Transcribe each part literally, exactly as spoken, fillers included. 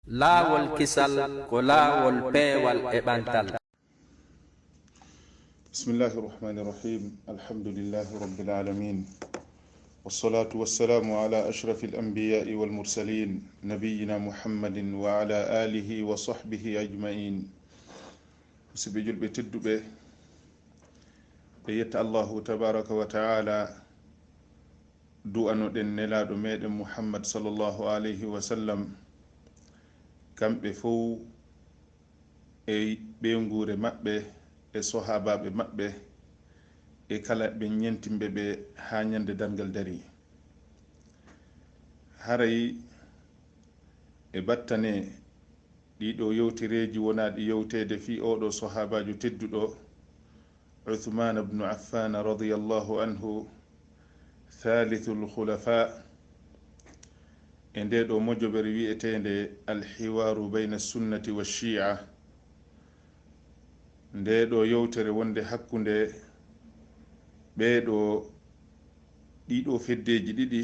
Laawol kisal ko laawol peewal e ɓantal. بسم الله الرحمن الرحيم. الحمد لله رب العالمين. والصلاة والسلام على أشرف الأنبياء والمرسلين نبينا محمد وعلى آله وصحبه أجمعين. Musidɓe julɓe tedduɓe, ɓe yetta Allahu tabaraka wa taala, du'anoɗen Nelaaɗo meɗen Muhammad sallallahu alayhi wa sallam, kamɓe fow e ɓeynguure maɓɓe e sohaabaaɓe maɓɓe e kala ɓe ñentimɓe ɓe haa ñande darngal dari. Haray e battane ɗiɗo yewtereeji wonaaɗi yewteede fii oɗo sohaabaajo tedduɗo, Uthman ibnu Affan radiyallahu anhu, thalithul khulafa, e nde ɗo mojobere wi'eteende Alhiwaru bayna sunnati wa shi'a. Nde ɗo yewtere wonde hakkunde ɓeeɗo ɗiɗo feddeeji ɗiɗi,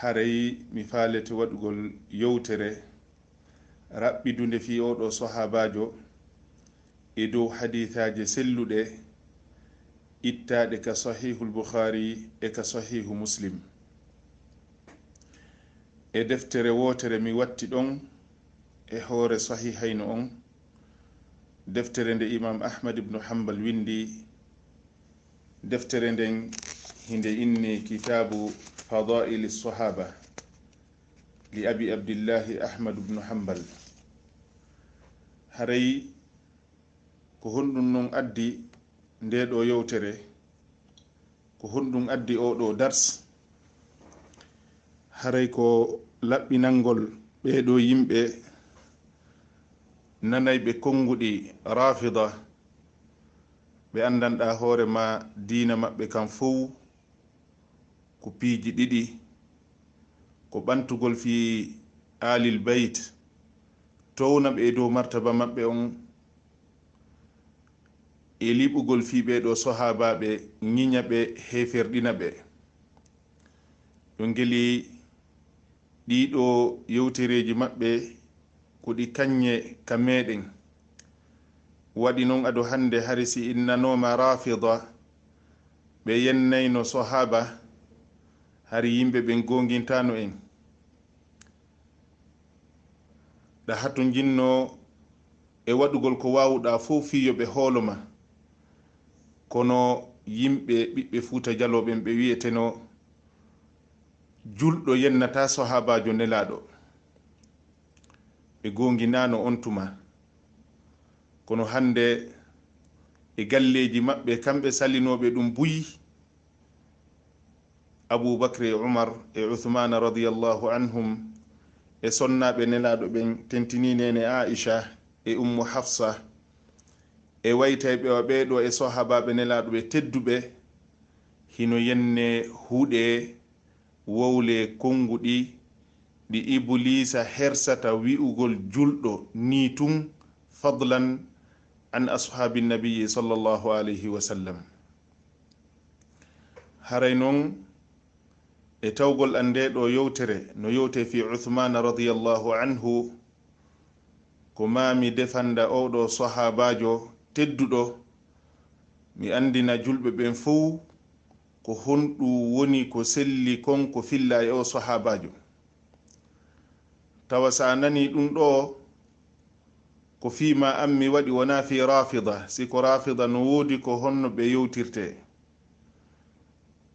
haray mi faalete waɗugol yewtere raɓɓidunde fii oɗo sohaabaajo e dow hadiisaaje selluɗe ittaaɗe ka Sahihul Bukhari e ka Sahihu Muslim. E deftere wootere mi watti ɗon e hoore Sahihayno on, deftere nde Imam Ahmad ibnu Hanbal windi. Deftere nden hinde inni Kitaabu Fadaili Sahaba li Abi Abdillahi Ahmad ibnu Hanbal. Haray ko honɗum non addi nde ɗo yewtere? Ko honɗum addi o ɗo dars? Haray ko laɓɓinangol ɓeeɗo yimɓe nanayɓe konnguɗi Rafida, ɓe anndanɗa hoore ma diina maɓɓe kan fow ko piiji ɗiɗi, ko ɓantugol fii Aalil Bayt, towna ɓe e dow martaba maɓɓe on, e liɓugol fii ɓee ɗo sohaabaaɓe, ñiña ɓe, heeferɗina ɓe. Yo ngeli ɗiɗo yewtereeji maɓɓe ko ɗi kañe ka meɗen. Waɗi non ado hannde hari si innanooma Rafida, ɓe yennayno sohaaba, hari yimɓe ɓen goongintaano en. Ɗa hatonjinno e waɗugol ko waawuɗa fow fii yo ɓe hoolo ma. Kono yimɓe ɓiɓɓe Fuuta Jaloo ɓen ɓe wi'eteno julɗo yennata sohaabaajo Nelaaɗo. Ɓe goonginaano on tuma. Kono hannde e galleeji maɓɓe kamɓe salinooɓe ɗum buy, Abu Bakri e Umar e Uthmana radiyallahu anhum e sonnaaɓe Nelaaɗo ɓen, tentinii neene Aisha e Ummu Hafsa, e waytayɓe wa ɓee ɗo e sohaabaaɓe Nelaaɗo ɓe tedduɓe, hino yenne huɗe wowle konnguɗi ɗi Ibuliisa hersata wi'ugol julɗo nii tun, fadlan an ashaabi nabiyyi sallallahu alayhi wa sallam. Haray non, e tawgol an nde ɗo yewtere, no yewte fii Uthmana radiyallahu anhu, ko maa mi defanda oo ɗo sahaabaajo tedduɗo, mi anndina julɓe ɓen fow ko honɗum woni ko selli kon ko filla e oo sahaabaajo. Tawa si a nanii ɗum ɗoo, ko fii ma an mi waɗi, wonaa fii Raafida. Si ko Raafida no woodi ko honno ɓe yewtirtee.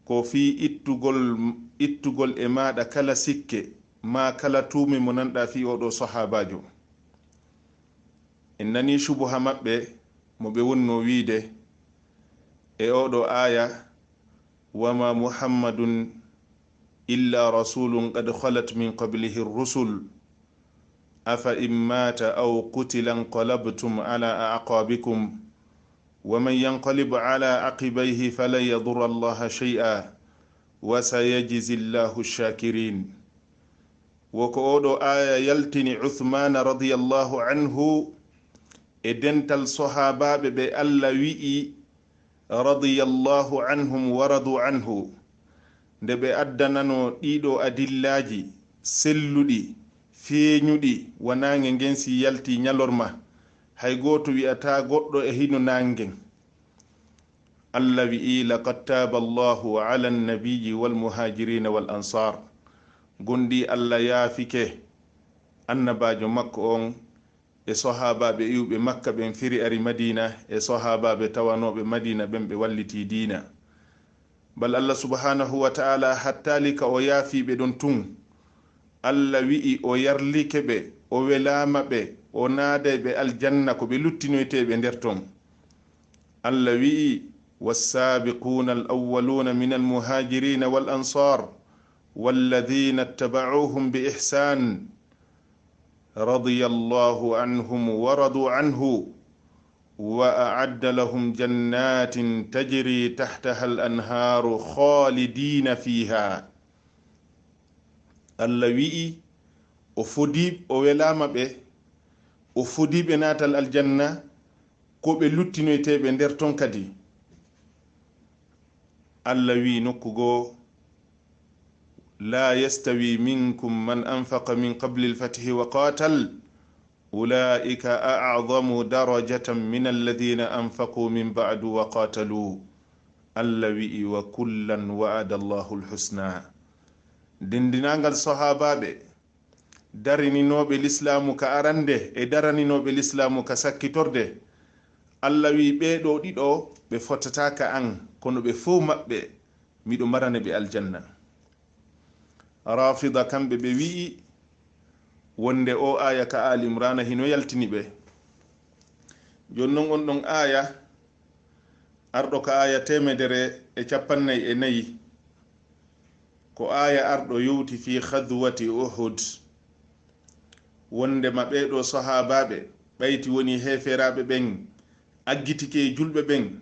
Ko fii ittugol, ittugol e maaɗa kala sikke, maa kala tuumi mo nanɗaa fii oo ɗoo sahaabaajo. En nanii shubuha maɓɓe mo ɓe wonnoo wiide e oo ɗoo aaya, وما محمد إلا رسول قد خلت من قبله الرسل أفإن مات أو قتل انقلبتم على أعقابكم ومن ينقلب على عقبيه فلن يضر الله شيئا وسيجزي الله الشاكرين. Wo ko oo ɗoo aaya yaltini Uthmaana radiyallahu anhu e dental sahaabaaɓe ɓe Alla wi'i radiyallahu anhum wa radu anhu, nde ɓe addananoo ɗii ɗoo adillaaji selluɗi feeñuɗi, wa naange ngen si yalti ñalorma, hay gooto wi'ataa goɗɗo e hino naange ngen. Allah wi'i, "Laqad taaba Allahu ala nabiyyi wal muhajirina wal ansar." Gonɗi Allah yaafike annabaajo makko on e sahaabaaɓe iwɓe Makka ɓen firi ari Madiina e sahaabaaɓe tawanooɓe Madiina ɓen ɓe wallitii diina. Bal Allah subhanahu wa ta'ala hattaali ka o yaafii ɓe ɗon tun. Allah wi'i o yarlike ɓe, o welaama ɓe, o naaday ɓe aljanna ko ɓe luttinoytee ɓe nder ton. Allah wi'i, "والسابقون الأولون من المهاجرين والأنصار والذين اتبعوهم بإحسان رضي الله عنهم ورضوا عنه وأعد لهم جنات تجري تحتها الأنهار خالدين فيها." Allah wi'i o fodi, o welaama ɓe, o fodi ɓe naatal aljanna, ko ɓe luttinoyteeɓe nder ton kadi. Allah wi'i nokku goo, "لا يستوي منكم من أنفق من قبل الفتح وقاتل أولئك أعظم درجة من الذين أنفقوا من بعد وقاتلوا." Allah wi'i, "وكلا وعد الله الحسنى." Dendinangal sahaabaaɓe darininooɓe lislaamu ka arande e daraninooɓe lislaamu ka sakkitorde, Allah wi'i, "Ɓee ɗoo ɗiɗo ɓe fotataa ka an, kono ɓe fow maɓɓe miɗo marane ɓe aljanna." Rafida kamɓe ɓe wi'i wonde o aaya ka Ali Imrana hino yaltini ɓe. Jooni non on ɗon aaya arɗo ka aaya teemedere e cappannayi e nayi, ko aaya arɗo yowti fii ghazwati Uhud, wondema ɓee ɗoo sahaabaaɓe ɓayti woni heeferaaɓe ɓen aggitike e julɓe ɓen,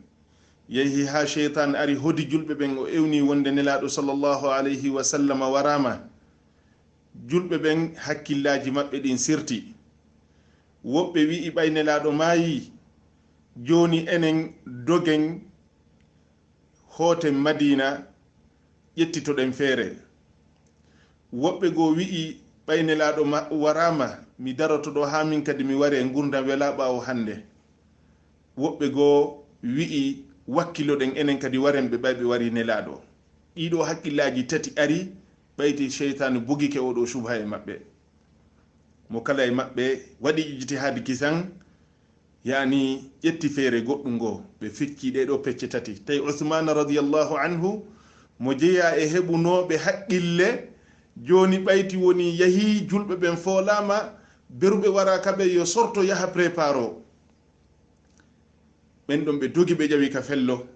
yehi haa seytaan ari hodi julɓe ɓen, o ewni wonde Nelaaɗo sallallahu alayhi wa sallam waraama. Julɓe ɓen hakkillaaji maɓɓe ɗin sirti. Woɓɓe wi'i ɓay Nelaaɗo maayi, jooni enen dogen hooten Madiina, ƴettitoɗen feere. Woɓɓe goo wi'i, ɓay Nelaaɗo ma-, waraama, mi daroto ɗoo haa min kadi mi waree, ngurndan welaa ɓaawo hannde. Woɓɓe goo wi'i, wakkiloɗen enen kadi waren ɓe ɓay ɓe warii Nelaaɗo. Ɗii ɗoo hakkillaaji tati ari, ɓayti seytaane bugike oo ɗoo subha e maɓɓe. Mo kala e maɓɓe waɗi ijtihaadi kisan, yaani ƴetti feere goɗɗum ngoo, ɓe feccii ɗee ɗoo pecce tati. Tawi Usmaana radiyallahu anhu, mo jeyaa e heɓunooɓe haqqille, jooni ɓayti woni yahii, julɓe ɓen foolaama, beruɓe waraa ka ɓe yo sorto yaha préparo. Ɓen ɗon ɓe dogi ɓe ƴawi ka fello.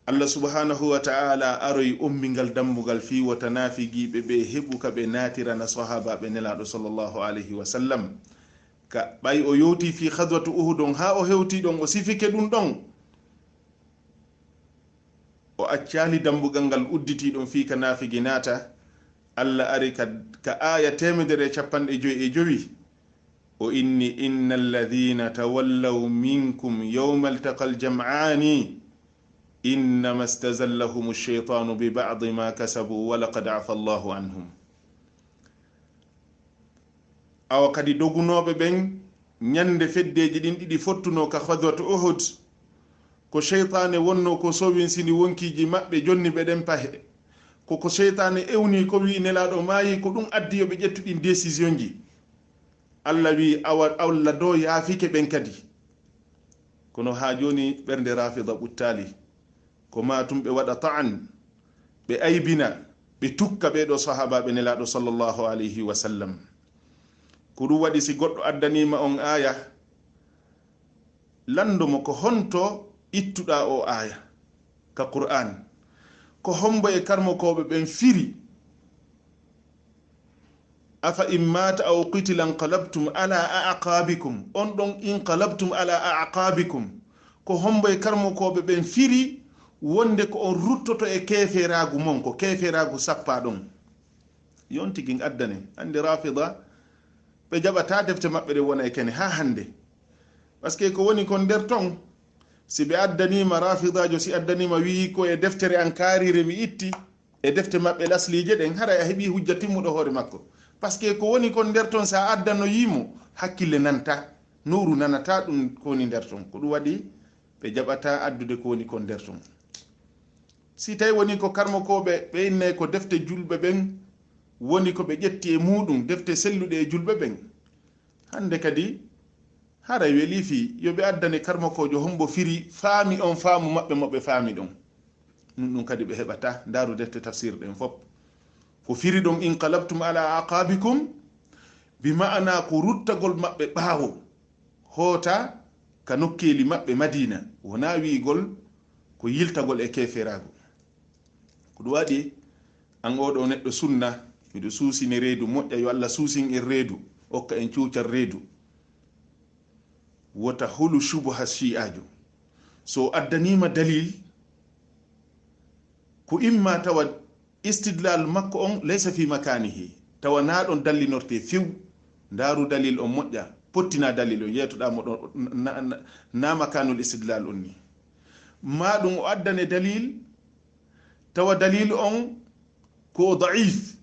Allah subhanahu wa ta'ala aroyi ommingal dambugal fii wota naafigiiɓe ɓe heɓu ka ɓe naatirana sahaabaaɓe Nelaaɗo sallallahu alayhi wa sallam. Ka ɓay o yowti fii ghazwatu Uhud on, haa o hewti ɗon, o sifike ɗum ɗon. O accaali dambugal ngal udditi ɗon fii ka naafigi naata. Allah ari ka, ka aaya teemedere e cappanɗe jowi e jowi. O inni, "Inna alladhina tawallaw minkum yawma altaqal jam'ani, innama istazallahum ash-shaytanu bi ba'di ma kasabu, wa laqad afa Allahu anhum." Awa kadi dogunooɓe ɓen ñande feddeeji ɗin ɗiɗi fottunoo ka ghazwatu Uhud, ko seytaane wonnoo ko sowinsini wonkiiji maɓɓe, jonni ɓe ɗen pahe. Ko ko seytaane ewni ko wi'i Nelaaɗo maayi, ko ɗum addi yo ɓe ƴettu ɗin décision ji. Allah wi'i, awa Allah doo yaafike ɓen kadi. Kono haa jooni ɓernde Rafida ɓuttaali. Ko maa tun ɓe waɗa ta'an, ɓe aybina, ɓe tukka ɓee ɗoo sahaabaaɓe Nelaaɗo sallallahu alayhi wa sallam. Ko ɗum waɗi si goɗɗo addaniima on aaya, lanndo mo ko honto ittuɗaa oo aaya ka Qur'aan. Ko hombo e karmokooɓe ɓen firi, "Afa in maata aw qutila inqalabtum ala a'qaabikum." On ɗon "inqalabtum ala a'qaabikum." Ko hombo e karmokooɓe ɓen firi wonde ko on ruttoto e keeferaagu mon, ko keeferaagu sappaa ɗon. Yon tigi addane. Anndi Rafida, ɓe jaɓataa defte maɓɓe ɗe wona e kene haa hannde. Parce que ko woni kon nder ton, si ɓe addaniima Rafidaajo, si addaniima wi'i ko e deftere an kaarire mi itti, e defte maɓɓe lasliije ɗen, haray a heɓii hujja timmuɗo hoore makko. Parce que ko woni kon nder ton, sa addanoyimo, hakkille nanta, nowru nanata ɗum ko woni nder ton. Ko ɗum waɗi ɓe jaɓata addude ko woni kon nder ton. Si tawi woni ko karmokooɓe ɓe innay ko defte julɓe ɓen, woni ko ɓe ƴetti e muuɗum, defte selluɗe e julɓe ɓen. Hannde kadi, haray welii fii yo ɓe addane karmokoojo hombo firi faami on faamu maɓɓe mo ɓe faami ɗon. Ɗum ɗum kadi ɓe heɓata. Ndaaru defte tafsir ɗen fop. Ko firi ɗon, "Inqalabtum ala aqabikum", bi ma'ana ko ruttagol maɓɓe ɓaawo, hoota ka nokkeeli maɓɓe Madina. Wonaa wi'igol ko yiltagol e keeferaagu. Ko ɗum waɗi, an oo ɗoo neɗɗo sunna, miɗo suusine reedu moƴƴa, yo Allah suusin en reedu, okka en cuucal reedu. Wota hulu shubuha shi'aajo. So addaniima dalil, ko imma tawa istidlal makko on laysa fi makanihi, tawa na ɗon dallinorte few. Ndaaru dalil on moƴƴa, pottina dalil on, yeetoɗaa mo ɗon, na, na, na makanul istidlal on ni. Ma ɗum o addane dalil, tawa dalil on ko da'if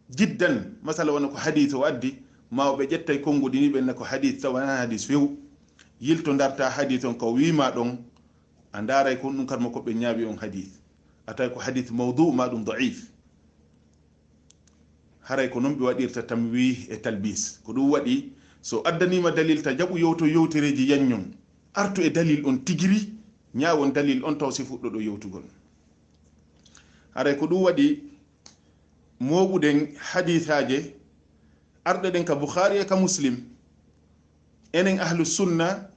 jiddan, masala wona ko hadith o addi, ma o ɓe ƴettay konnguɗi ni ɓen na ko hadith, tawa na hadith few. Yilto ndarta hadith on ko wiima ɗon, a ndaaray ko ɗum karmo ko ɓe ñaawi on hadith. A tawi ko hadith mawdu ma ɗum da'if. Haray ko non ɓe waɗirta tamwih e talbis. Ko ɗum waɗi, so addaniima dalil ta jaɓu yewto yewtereeji yanñon, artu e dalil on tigiri, ñaawon dalil on taw si fuɗɗoɗo yewtugol. Haray ko ɗum waɗi mooɓuɗen hadiisaaje arɗe ɗen ka Bukhari e ka Muslim. Enen ahlu sunna,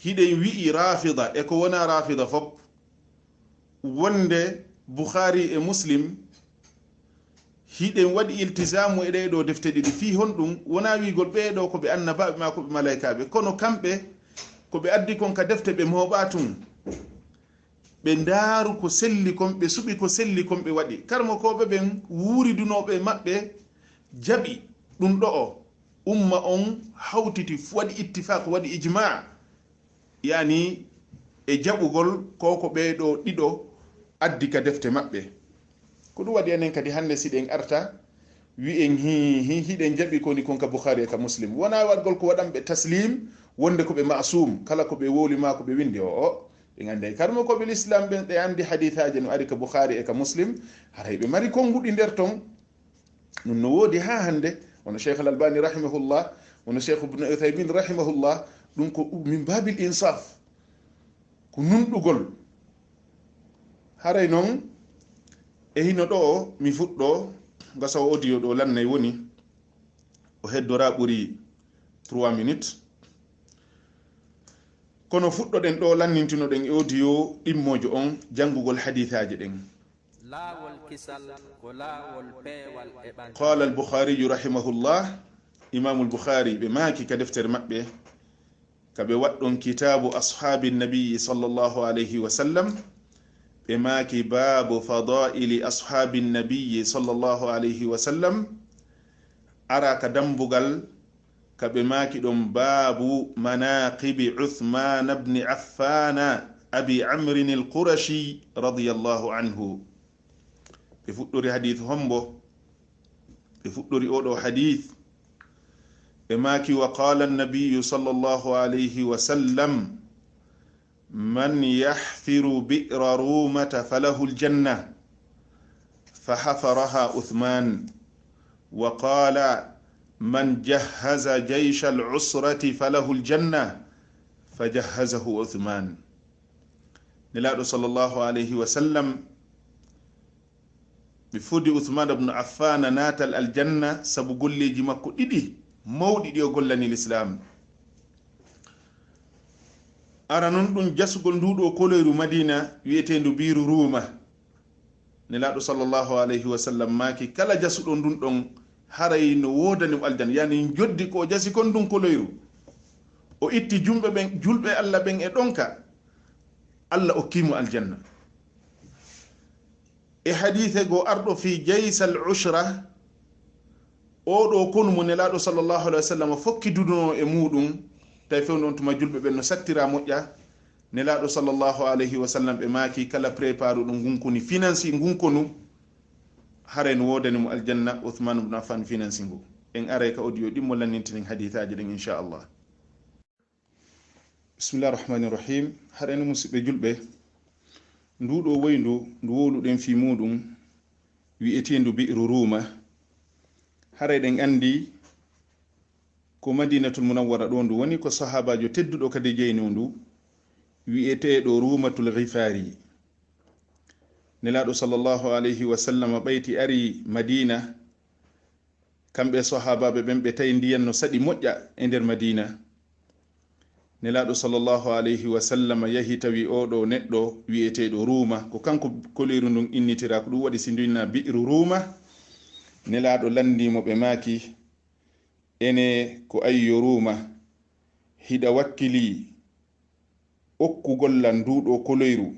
hiɗen wi'i Rafida e ko wona Rafida fop, wonde Bukhari e Muslim, hiɗen waɗi iltizamu e ɗee ɗoo defte ɗiɗi. Fii honɗum? Wona wi'gol ɓee ɗoo ko ɓe annabaaɓe maa ko ɓe malaykaaɓe, kono kamɓe ko ɓe addi kon ka defte ɓe mooɓaa tun. Ɓe ndaaru ko selli kon, ɓe suɓi ko selli kon, ɓe waɗi. Karmokooɓe ɓen wuuridunooɓe e maɓɓe jaɓi ɗum ɗo'o. Umma on hawtiti, waɗi ittifaq, waɗi ijma, yani e jaɓugol ko ko ɓee ɗoo ɗiɗo addi ka defte maɓɓe. Ko ɗum waɗi enen kadi hannde si ɗen arta, wi'en hi, hi, hiɗen jaɓi ko woni kon ka Bukhari e ka Muslim. Wona waɗgol ko waɗanɓe taslim, wonde ko ɓe ma'sum, kala ko ɓe wowli maa ko ɓe windi o, o. Ɓe anndi ay karmokooɓe l'islam ɓen, ɓe anndi hadiisaaje no ari ka Bukhari e ka Muslim, haray ɓe mari konnguɗi nder ton. Ɗum no woodi haa hannde, wono Cheikh Al-Albani rahimahullah, wono Cheikh Ibn Uthaymin rahimahullah, ɗum ko min babil insaf, ko nunɗugol. Haray non, e hino ɗoo mi fuɗɗoo, gasa o audio ɗoo lannay woni, o heddoraa ɓuri trois minutes. Kono fuɗɗoɗen ɗoo, lannintinoɗen e audio ɗimmoojo on, janngugol hadiisaaje ɗen. Laawol kisal ko laawol peewal e ɓantal. Qaala al-Bukhaariyu rahimahullah, Imaamul Bukhaari, ɓe maaki ka deftere maɓɓe, ka ɓe waɗɗon kitaabu ashaabi nabiyyi sallallahu alayhi wa sallam, ɓe maaki, "Baabu fadaa'ili ashaabi nabiyyi sallallahu alayhi wa sallam," ara ka dambugal ka ɓe maaki ɗon, "Baabu manaaqibi Uthmaana bni Affaana abi Amrin al-Qurashi radiyallahu anhu." Ɓe fuɗɗori hadiis hombo? Ɓe fuɗɗori oo ɗoo hadiis. Ɓe maaki, "Wa qaala an-nabiyyu sallallahu alayhi wa sallam, man yahfiru bi'ra Ruumata falahu al-janna, fa hafaraha Uthman. Wa qaala, man jahhaza jaysha al-usrati falahu al-janna, fa jahhazahu Uthman." Nelaaɗo sallallahu alayhi wa sallam, ɓe fodi Uthman ibn Affan naatal aljanna sabu golleeji makko ɗiɗi mawɗi ɗi o gollani l'islam. Ara non ɗum jasugol ndu ɗoo koloyru Madina wi'eteendu Biiru Ruuma. Nelaaɗo sallallahu alayhi wa sallam maaki, kala jasuɗo ndun ɗon, haray no woodani mo aljanna. Yani njoddi ko o jasi kon ndun koloyru. O itti jumɓe ɓen, julɓe Allah ɓen e ɗonka, Allah okki mo aljanna. E hadiise goo arɗo fii jaysal ushra, oo ɗoo konu mo Nelaaɗo sallallahu alayhi wa sallam fokki dudunoo e muuɗum, tawi fewndo on tuma julɓe ɓen no sattira moƴƴa, Nelaaɗo sallallahu alayhi wa sallam ɓe maaki, kala préparuɗo ngun koni, financi ngun konu, haray no woodani mo aljanna Uthman ibn Affan finansingo. En aray ka audio ɗimmo lannintinen hadiisaaji ɗin, inchallah. Bismillah arrahmani irrahim. Haray no, musidɓe julɓe, nduɗo woyndu ndu wowluɗen fii muɗum, wi'eteendu Bi'ru Ruuma, haray ɗen anndi ko Madinatul Munawwara ɗo ndu woni, ko sahaabaajo tedduɗo kadi jeynoo ndu, wi'eteeɗo Ruumatul Ghifaari. Nelaaɗo sallallahu alayhi wa sallam ɓayti ari Madiina, kamɓe sahaabaaɓe ɓen, ɓe tawi ndiyan no saɗi moƴƴa e nder Madiina. Nelaaɗo sallallahu alayhi wa sallam yahi tawi oo ɗoo neɗɗo wi'eteeɗo Ruuma, ko kanko koleeru ndun innitiraa, ko ɗum waɗi si ndu innaa Bi'ru Ruuma. Nelaaɗo lanndii mo, ɓe maaki, ene ko ayyo Ruuma, hiɗa wakkilii okkugol lan nduu ɗoo koloyru,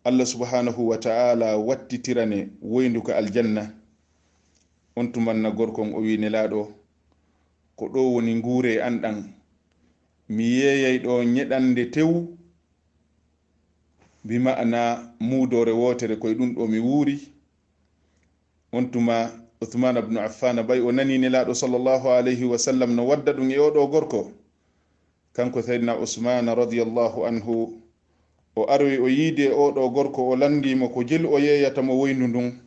Allah subhanahu wa ta'ala wattitirane woyndu ka aljanna. On tuman na gorko on o wi'i Nelaaɗo, ko ɗoo woni nguuree an ɗan. Mi yeeyay ɗoo ñeɗannde tew, bi ma'ana muudoore wootere, ko e ɗum ɗoo mi wuuri. On tuma Uthman ibn Affan, ɓay o nanii Nelaaɗo sallallahu alayhi wa sallam no wadda ɗum e oo ɗoo gorko, kanko Sayyidina Usman radiyallahu anhu, o aroyi o yiidi e oo ɗoo gorko, o lanndii mo ko jelu o yeeyata mo woyndu ndun.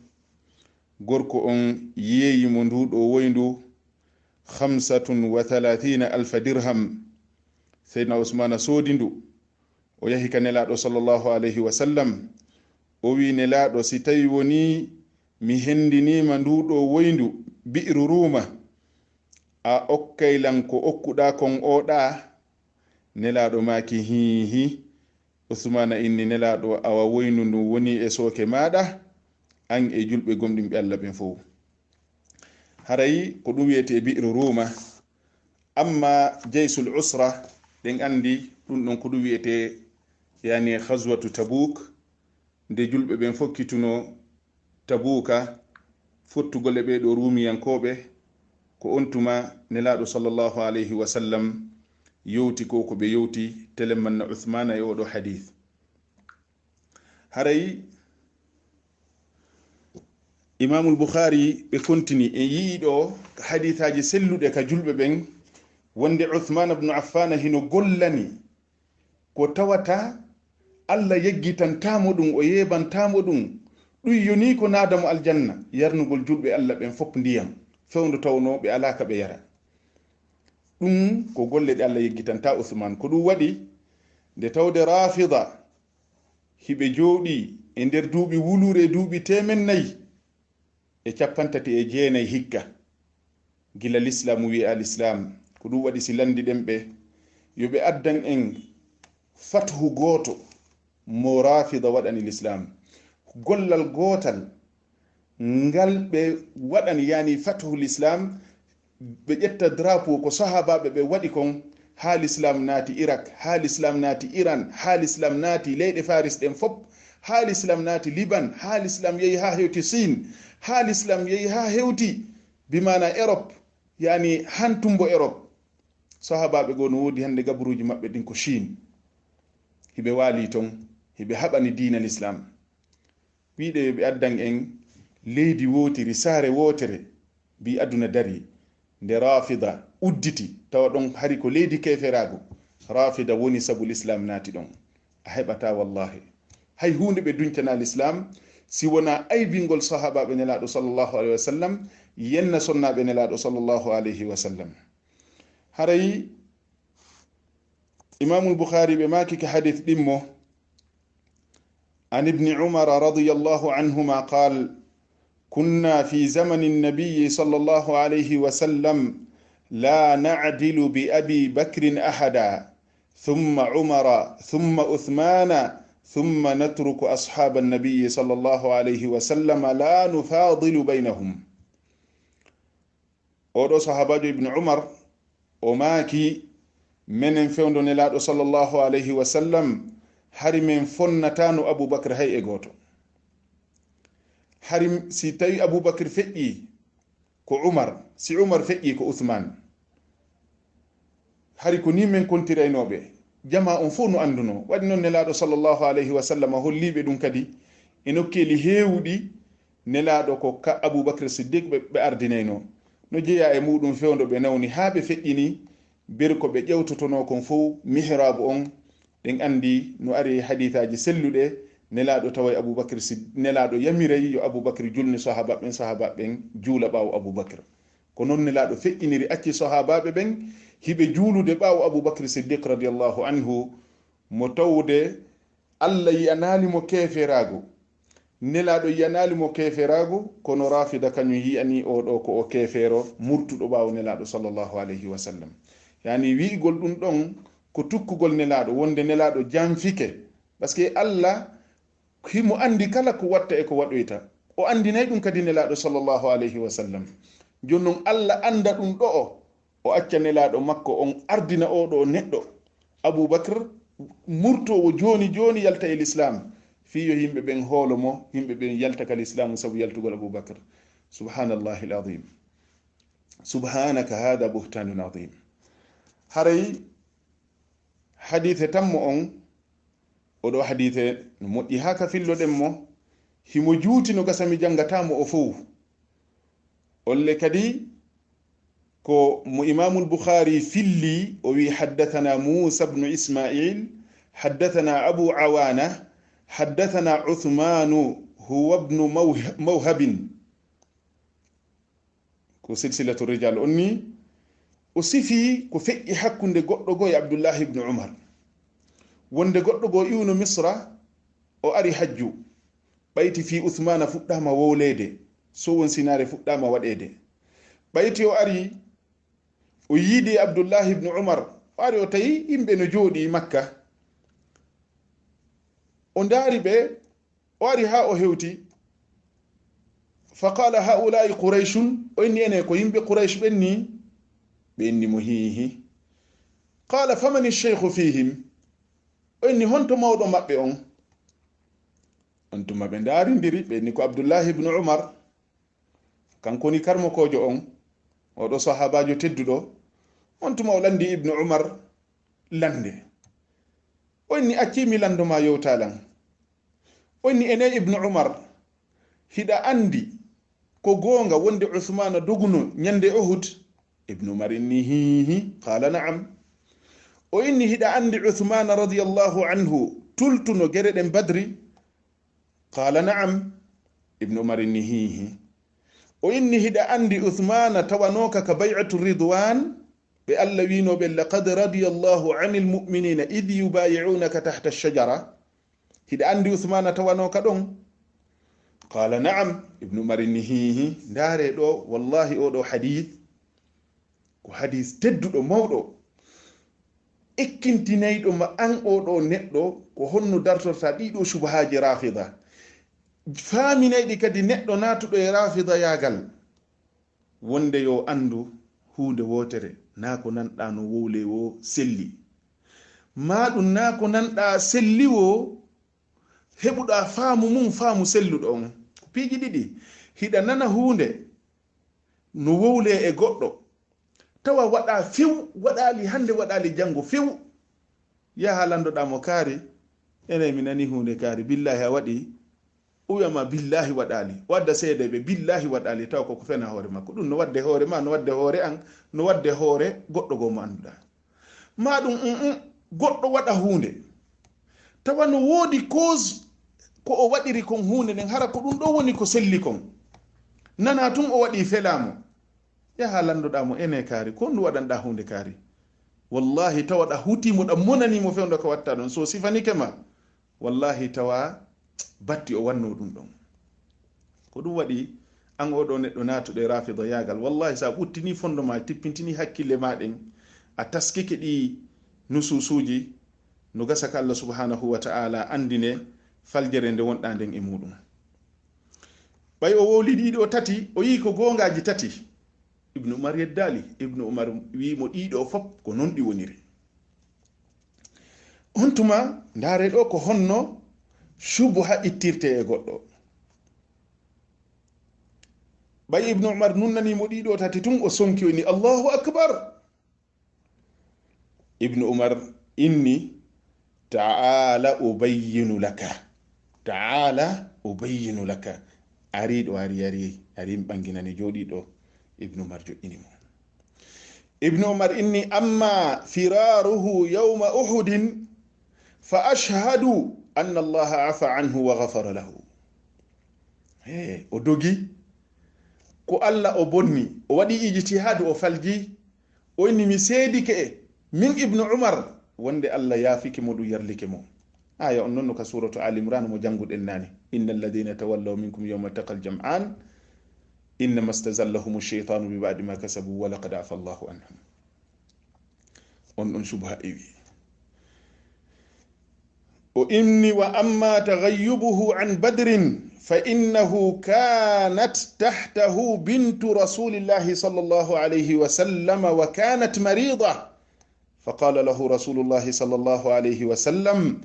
Gorko on yeeyi mo nduu ɗoo woyndu, khamsatun wa thalathina alfa dirham. Sayyidina Usmana soodi ndu, o yahi ka Nelaaɗo sallallahu alayhi wa sallam, o wi'i, Nelaaɗo, si tawi wonii mi hendiniima nduu ɗoo woyndu Bi'ru Ruuma, a okkay lan ko okkuɗaa kon oo ɗaa? Nelaaɗo maaki, Hii, hii. Usmaana inni Nelaaɗo, Awa woyndu ndun wonii e sooke maaɗa, an e julɓe gomɗinɓe Allah ɓen fow. Haray ko ɗum wi'etee Bi'ru Ruuma. Amma Jaysul Usra, ɗen anndi ɗum ɗon ko ɗum wi'etee, yani, Ghazwatu Tabuk, nde julɓe ɓen fokkitunoo Tabuuka, fottugol e ɓee ɗoo Ruumiyankooɓe, ko on tuma Nelaaɗo sallallahu alayhi wa sallam yewti ko ko ɓe yewti, telemman na Uthmaana e oo ɗoo hadiis. Haray Imaamul Bukhaari ɓe kontini, en yi'ii ɗoo ka hadiisaaji selluɗe ka julɓe ɓen, wonde Uthmaana ibnu Affaana hino gollani ko tawata Allah yeggitantaa mo ɗum, o yeebantaa mo ɗum, ɗum yonii ko naada mo aljanna, yarnugol julɓe Allah ɓen fof ndiyam fewndo tawnoo ɓe alaa ka ɓe yara. Ɗum ko golle ɗe Allah yeggitantaa Usmaan. Ko ɗum waɗi nde tawde Raafida hiɓe jooɗii e nder duuɓi wuluure e duuɓi teemen nayi e cappanɗe tati e jeenayi hikka, gila lislaamu wi'aa lislaam. Ko ɗum waɗi si lanndiɗen ɓe, yo ɓe addan en fathu gooto mo Raafida waɗani lislaam. Gollal gootal ngal ɓe waɗani, yani fathu lislaam, ɓe ƴetta drapeau ko sahaabaaɓe ɓe waɗi kon, haa lislaam naati Irak, haa lislaam naati Iran, haa lislaam naati leyɗe Faris ɗen fop, haa lislaam naati Liban, haa lislaam yehi haa hewti Siin, haa lislaam yehi haa hewti bi maana Erop, yani hantumbo Erop. Sahaabaaɓe goo no woodi hannde gaburuuji maɓɓe ɗin ko Siin. Hiɓe waalii ton, hiɓe haɓani diina lislaam. Wi'ude yo ɓe addan en leydi wootiri, saare wootere, mbi aduna darii. Nde Raafida udditi, tawa ɗon hari ko leydi keeferaagu, Raafida woni sabu lislaam naati ɗon. A heɓataa wallaahi hay huunde ɓe duñcanaa lislaam, si wonaa aybingol sahaabaaɓe Nelaaɗo sallallahu alayhi wa sallam, yenna sonnaaɓe Nelaaɗo sallallahu alayhi wa sallam. Haray Imaamul Bukhaari ɓe maaki ka hadiis ɗimmo, عن ابن عمر رضي الله عنهما قال: كنا في زمن النبي صلى الله عليه وسلم لا نعدل بأبي بكر أحدا، ثم عمر، ثم عثمان، ثم نترك أصحاب النبي صلى الله عليه وسلم لا نفاضل بينهم. Oo ɗoo sahaabaajo Ibnu Umar, o maaki, menen fewndo Nelaaɗo sallallahu alayhi wa sallam, hari men fonnataano Abu Bakr hay e gooto. Hari si tawi Abu Bakr feƴƴii, ko Umar, si Umar feƴƴii, ko Usmaan. Hari ko nii men kontiraynooɓe. Jamaa on fof no anndunoo. Waɗi noon Nelaaɗo sallallahu alayhi wa sallam holliiɓe ɗum kadi e nokkeeli heewuɗi, Nelaaɗo ko ka Abubakr Siddiq ɓe, ɓe ardinayno. No jeyaa e muuɗum fewndo ɓe nawni haa ɓe feƴƴini, beri ko ɓe ƴewtotonoo kon fow mihraabu on, ɗen anndi no ari e hadiisaaji selluɗe, Nelaaɗo taway Abubakr Sid-, Nelaaɗo yamiray yo Abubakr julni sahaabaaɓe ɓen, sahaabaaɓe ɓen juula ɓaawo Abubakr. Ko non Nelaaɗo feƴƴiniri, acci sahaabaaɓe ɓen hiɓe juulude ɓaawo Abubakr Siddiq radiyallahu anhu, mo tawde Alla yi'anaali mo keeferaagu. Nelaaɗo yi'anaali mo keeferaagu, kono Rafida kañum yi'anii oo ɗoo ko o keefeero murtuɗo ɓaawo Nelaaɗo sallallahu alayhi wa sallam. Yani wi'ugol ɗum ɗon ko tukkugol Nelaaɗo, wonde Nelaaɗo janfike. Parce que Alla himo anndi kala ko watta e ko waɗoyta. O anndinay ɗum kadi Nelaaɗo sallallahu alayhi wa sallam. Jooni non Alla annda ɗum ɗo'o, o acca Nelaaɗo makko on ardina oo ɗoo neɗɗo, Abubakr, murtoowo jooni jooni yalta e Lislaam, fii yo yimɓe ɓen hoolo mo, yimɓe ɓen yalta ka Lislaamu sabu yaltugol Abubakr. Subhaanallahi al-azim. Subhaanaka haada buhtaanun azim. Haray hadiise tammo on, oo ɗoo hadiise no moƴƴi haa ka filloɗen mo, himo juuti no gasa mi janngataa mo o fow. Olle kadi ko mo Imaamul Bukhaari filli, o wi'i, "Haddathana Muusa ibnu Ismaa'iil, haddathana Abu Awaana, haddathana Uthmaanu huwa ibnu Mawh-, Mawhabin." Ko silsilatu rijal on ni, o sifii ko feƴƴi hakkunde goɗɗo goo e Abdullahi ibnu Umar. Wonde goɗɗo goo iwno Misra, o ari hajju. Ɓayti fii Usmaana fuɗɗaama wowleede, sowon sinaare fuɗɗaama waɗeede. Ɓayti o ari, o yiidi Abdullahi ibnu Umar, o ari o tawi yimɓe no jooɗii Makka. O ndaari ɓe, o ari haa o hewti. Fa qaala, "Haa'ulaa'i Qurayshun?" O inni, "Ene ko yimɓe Quraysh ɓen ni?" Ɓe inni mo, "Hiihi." Qaala, "Famani sheykhu fiihim?" O inni, "Honto mawɗo maɓɓe on?" On tuma ɓe ndaarindiri, ɓe inni, "Ko Abdullahi ibnu Umar, kanko woni karmokoojo on, oo ɗoo sahaabaajo tedduɗo." On tuma o lanndii Ibnu Umar lannde. O inni, "Accii mi lanndo maa yewtaa lan." O inni, "Ene Ibnu Umar, hiɗa anndi ko goonga wonde Usmaana doguno ñande Uhud?" Ibnu Umar inni, "Hiihi." Qaala, "Na'am." O inni, "Hiɗa anndi Usmaana radiyallahu anhu tultuno gere ɗen Badri?" Qaala, "Na'am." Ibnu Umar inni, "Hiihi." O inni, "Hiɗa anndi Usmaana tawanooka ka bay'atu Ridwaan, ɓe Alla wi'inoo ɓe, 'Laqad radiyallahu anil mu'miniina idh yubaayi'uunaka tahta ash-shajara'?" Hiɗa anndi Usmaana tawanooka ɗon? Qaala, "Na'am." Ibnu Umar inni, "Hiihi." Ndaaree ɗoo, wallaahi oo ɗoo hadiis ko hadiis tedduɗo mawɗo, ekkintinayɗo ma an oo ɗoo neɗɗo, ko honno dartortaa ɗii ɗoo subhaaji Raafida, faaminayɗi kadi neɗɗo naatuɗo e Raafidayaagal, wonde yo anndu huunde wootere, naa ko nanɗaa no wowlee woo selli, maa ɗum naa ko nanɗaa selli woo, heɓuɗaa faamu mum, faamu selluɗo on. Ko piiji ɗiɗi, hiɗa nana huunde no wowlee e goɗɗo, tawa waɗaa few, waɗaali hannde, waɗaali janngo few, yaha landoɗaa mo kaari, "Ene, mi nani huunde kaari, billaahi a waɗi?" O wi'a ma, "Billaahi waɗaali." O adda seedeeɓe, "Billaahi waɗaali," tawa ko ko fena hoore makko. Ɗum no waɗde hoore ma, no waɗde hoore an, no waɗde hoore goɗɗo goo mo annduɗaa. Maa ɗum, um, um, goɗɗo waɗa huunde, tawa no woodi cause ko o waɗiri kon huunde nden, hara ko ɗum ɗoo woni ko selli kon. Nanaa tun o waɗi felaa mo. Yaha landoɗaa mo, "Ene kaari, ko honɗum waɗanɗaa huunde kaari?" Wallaahi, tawa ɗa hutii mo, ɗa monanii mo fewndo ko watta ɗon. So sifanike ma, wallaahi, tawa batti o wannoo ɗum ɗon. Ko ɗum waɗi, an oo ɗoo neɗɗo naatuɗo e Raafidayaagal, wallaahi, so a ɓuttinii fonndo maa, tippintinii hakkille maa ɗen, a taskike ɗii nusuusuuji, no gasa ka Allah subhaanahu wa ta'aala anndine faljere nde wonɗaa nden e muuɗum. Ɓay o wowlii ɗii ɗoo tati, o yi'i ko goongaaji tati. Ibnu Umar yeddaali. Ibnu Umar wi'i mo ɗii ɗoo fop ko non ɗi woniri. On tuma, ndaaree ɗoo ko honno shubuha ittirtee e goɗɗo. Ɓay Ibnu Umar nunnanii mo ɗii ɗoo tati tun, o sonki, o inni, "Allahu akbar!" Ibnu Umar inni, "Ta'ala ubayyinu laka. Ta'ala ubayyinu laka." Ari ɗo, ari, ari, ari mi ɓanginani jooɗiiɗo. Ibnu Umar joƴƴini mo. Ibnu Umar inni, "Amma firaruhu yawma Uhudin, fa ashhadu anna Allaha afa anhu wa ghafara lahu." He, o dogi, ko Allah o bonni, o waɗi ijtihadu, o falji, o inni, "Mi seedike e min Ibnu Umar, wonde Allah yaafike mo, ɗum yarlike mo." Aya on non no ka suratu Ali Imran mo jannguɗen nani. "Inna alladhina tawallaw minkum yawma taqal jam'an, innama stazallahum ash-shaytanu bi ba'di ma kasabu wa laqad afa Allahu anhum." On ɗon subha iwi. O inni, "Wa amma taghayyubuhu an Badrin, fa innahu kanat tahtahu bintu Rasulillahi sallallahu alayhi wa sallam wa kanat marida. Fa qala lahu Rasulullahi sallallahu alayhi wa sallam,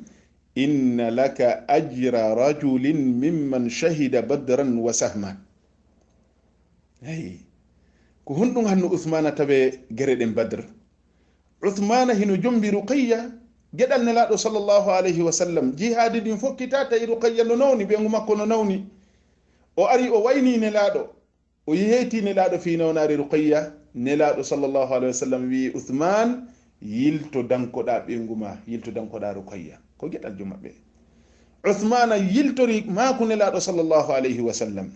inna laka ajra rajulin mimman shahida Badran wa sahma." Hey, ko honɗum hanno Uthmana tawe gere ɗen Badr? Uthmana hino jombi Ruqayya, geɗal Nelaaɗo sallallahu alayhi wa sallam. Jihaadi ɗin fokkita, tawi Ruqayya no nawni, ɓeyngu makko no nawni. O ari, o wayni Nelaaɗo, o yeeti Nelaaɗo fii nawnaare Ruqayya. Nelaaɗo sallallahu alayhi wa sallam wi'i, "Uthman, yilto dankoɗaa ɓeyngu ma, yilto dankoɗaa Ruqayya." Ko geɗal jo maɓɓe. Uthmana yiltori maaku Nelaaɗo sallallahu alayhi wa sallam.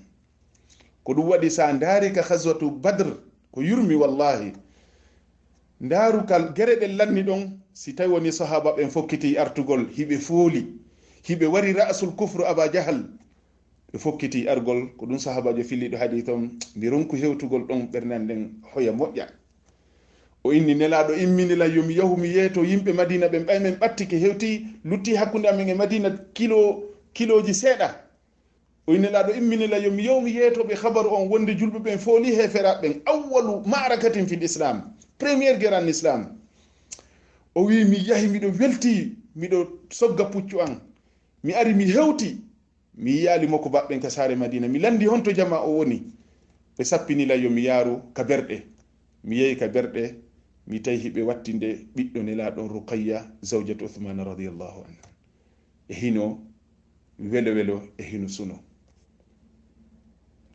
Ko ɗum waɗi, sa ndaari ka Ghazwatu Badr, ko yurmi wallahi. Ndaaru kal gere ɗen lanni ɗon, si tawi woni sahaaba ɓen fokkiti artugol, hiɓe fooli, hiɓe wari ra'sul kufru Aba Jahal, ɓe fokkiti argol, ko ɗum sahaabaajo filliɗo hadith on, mi ronku hewtugol ɗon ɓernde an nden hoya moƴƴa. O inni, Nelaaɗo immini lan yo mi yahu mi yeeto yimɓe Madina ɓen, ɓay men ɓattike, hewti lutti hakkunde amen e Madina kilo, kilooji seeɗa. O inni, Nelaaɗo immini lan yo mi yahu mi yeeto ɓe habaru on wonde julɓe ɓen fooli heeferaaɓe ɓen. Awwalu ma'rakatin fil Islam, première guerre en Islam. O wi, mi yahi, miɗo welti, miɗo sogga puccu an. Mi ari, mi hewti, mi yiyaali mokko baɓɓen ka saare Madina. Mi landi honto jama o woni. Ɓe sappini lan yo mi yaaru ka berɗe. Mi yehi ka berɗe, mi tawi hiɓe wattinde ɓiɗɗo Nelaaɗo on, Ruqayya, zawjatu Uthman radiyallahu anha. E hino welo welo, e hino suno.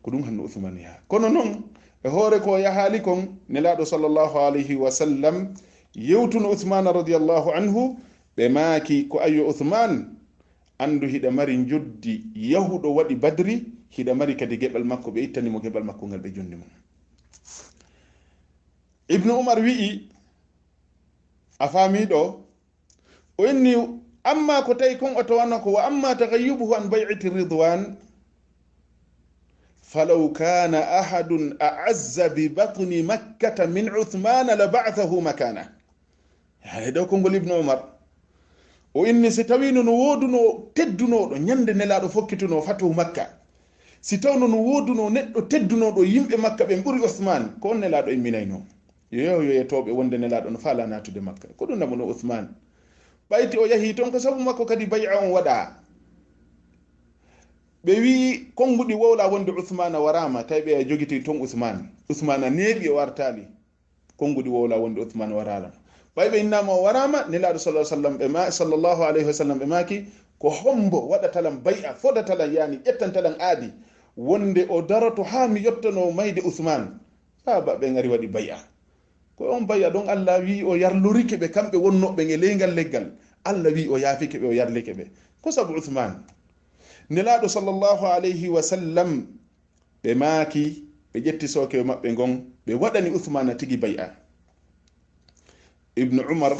Ko ɗum hanno Uthman yaha. Kono non, e hoore ko yahaali kon, Nelaaɗo sallallahu alayhi wa sallam yewtuno Uthmana radiyallahu anhu, ɓe maaki, ko ayyo Uthman, anndu hiɗa mari njoddi yahuɗo waɗi Badri, hiɗa mari kadi geɓal makko, ɓe ittani mo geɓal makko ngal ɓe jonni mo. Ibnu Umar wi'i, a faami ɗo? O inni, amma ko tawi kon o tawano ko, wa amma taghayyubuhu an bay'ati ridwan, falaw kana ahadun a'azza bi batni makkata min Uthmana la ba'athahu makana. Haɗe ɗo konngol Ibnu Umar. O inni, si tawino no woodunoo teddunooɗo ñande Nelaaɗo fokkitunoo fatuhu Makka, si tawno no woodunoo neɗɗo teddunooɗo yimɓe Makka ɓen ɓuri Usmaan, ko on Nelaaɗo imminayno. Yo yahu yo yetooɓe wonde Nelaaɗo no faalaa naatude Makka. Ko ɗum naɓuno Usmaan. Ɓayti o yahii ton ko sabu makko kadi bay'a on waɗaa. Ɓe wi'i konnguɗi wowlaa wonde Usmaana waraama, tawi ɓe a jogiti ton Usmaan. Usmaana neeɓi o artaali. Konnguɗi wowlaa wonde Usmaan waraama. Ɓay ɓe innaama o waraama, Nelaaɗo sallallahu alaihi wasallam ɓe ma-, sallallahu alaihi wasallam ɓe maaki, ko hombo waɗata lan bay'a, fodata lan, yaani ƴettanta lan aadi, wonde o daroto haa mi yottanoo mayde Usmaan. Sahaaba ɓen ari waɗi bay'a. Ko on bay'a ɗon Allah wi'i o yarlorike ɓe, kamɓe wonnooɓe e ley ngal leggal. Allah wi'i o yaafike ɓe, o yarlike ɓe. Ko sabu Usmaan. Nelaaɗo sallallahu alaihi wasallam ɓe maaki, ɓe ƴetti sookewe maɓɓe ngon, ɓe waɗani Usmaana tigi bay'a. Ibnu Umar,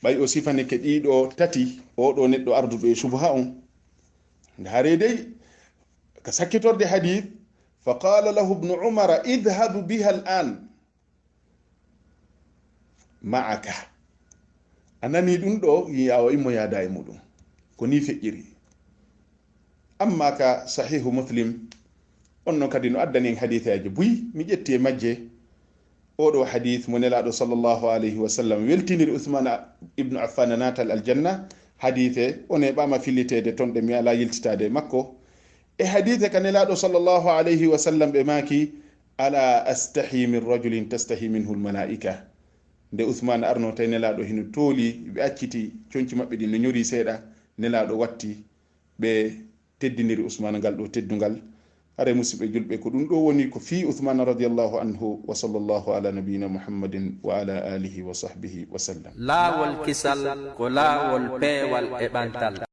ɓay o sifanike ɗiɗo tati, oo ɗoo neɗɗo arduɗo e subha on. Ndaaree dey, ka sakkitorde hadiis, fa qaala lahu Ibnu Umara, idhhab biha al-aan. Ma'aka. A nanii ɗum ɗo, yo a immo yaada e muɗum. Ko nii feƴƴiri. Amma ka Sahihu Muslim, on non kadi no addani en hadiisaaji buy, mi ƴetti e majje. Oo ɗoo hadiis mo Nelaaɗo sallallahu alayhi wa sallam weltiniri Usmaan ibnu Affaan naatal aljanna. Hadiise o neeɓaama filliteede ton ɗe mi alaa yiltitaade e makko. E hadiise ka Nelaaɗo sallallahu alayhi wa sallam ɓe maaki, "Ala astahi min rajulin tastahi minhu almalaika." Nde Usmaan arno tawi Nelaaɗo hino tooli, ɓe acciti conci maɓɓe ɗin no ñori seeɗa, Nelaaɗo watti ɓe teddiniri Usmaana ngal ɗo teddungal. Hare musidɓe julɓe, ko ɗum ɗo woni ko fii Usmaana radiyallahu anhu. Wa sallallahu ala nabiyina Muhammadin wa ala alihi wa sahbihi wa sallam. Laawol kisal ko laawol peewal e ɓantal.